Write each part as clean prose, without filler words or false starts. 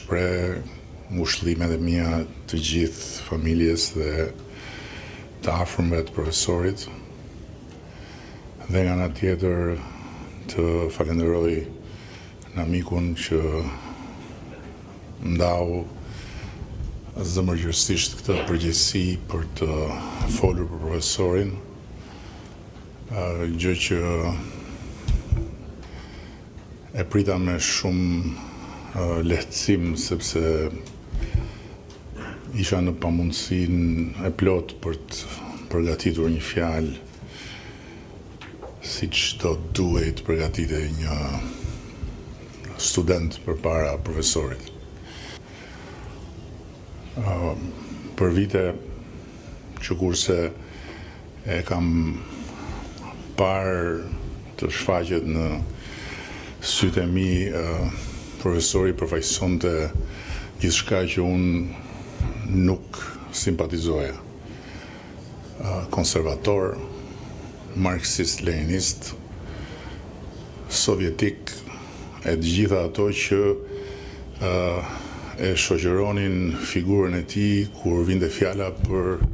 shpreh ngushëllimet e mia të gjithë familjes dhe të afërmve të profesorit dhe nga ana tjetër të falenderoj Namikun që ndau zemërgjerësisht këtë përgjegjësi për të folur për profesorin, gjë që e prita me shumë lehtësim sepse isha në pamundësinë e plotë për të përgatitur një fjalë siç do duhej të përgatitej një student përpara profesorit. Për vite që kurse e kam parë të shfaqet në sytë e mi, profesori përfaqësonte gjithçka që unë nuk simpatizoja. Konservator, marksist-leninist, sovjetik e të gjitha ato që e shoqëronin figurën e tij kur vinte fjala për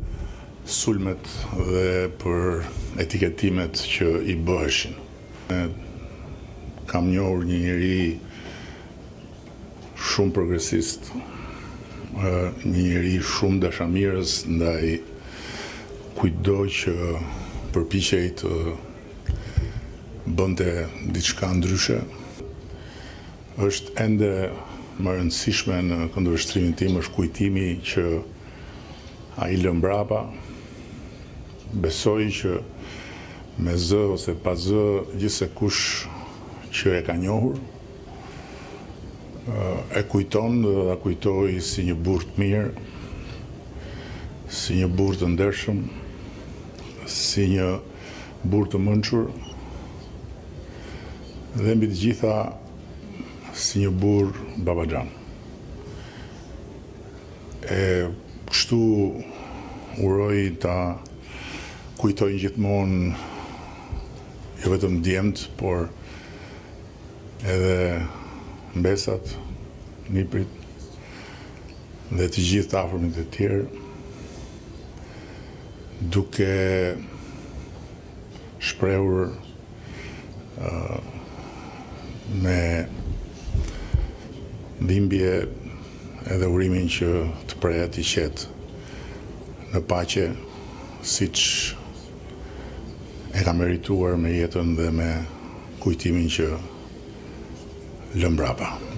sulmet dhe për etiketimet që i bëheshin. Kam njohur një njeri shumë progresist, një njeri shumë dashamirës ndaj kujtdo që përpiqej të bënte diçka ndryshe. Është ende më e rëndësishme në këndvështrimin tim është kujtimi që ai lë mbrapa. Besoj që me zë ose pa zë gjithsekush që e ka njohur e kujton dhe do ta kujtojë si një burrë të mirë, si një burrë të ndershëm, si një burrë të mençur dhe mbi të gjitha si një burrë babaxhan. E kështu uroj ta kujtojnë gjithmonë jo vetëm djemtë, por edhe mbesat, nipërit dhe të gjithë të afërmit e tjerë, duke shprehur me dhimbje edhe urimin që të prehet i qetë në paqe, siç e ka merituar me jetën dhe me kujtimin që lë mbrapa.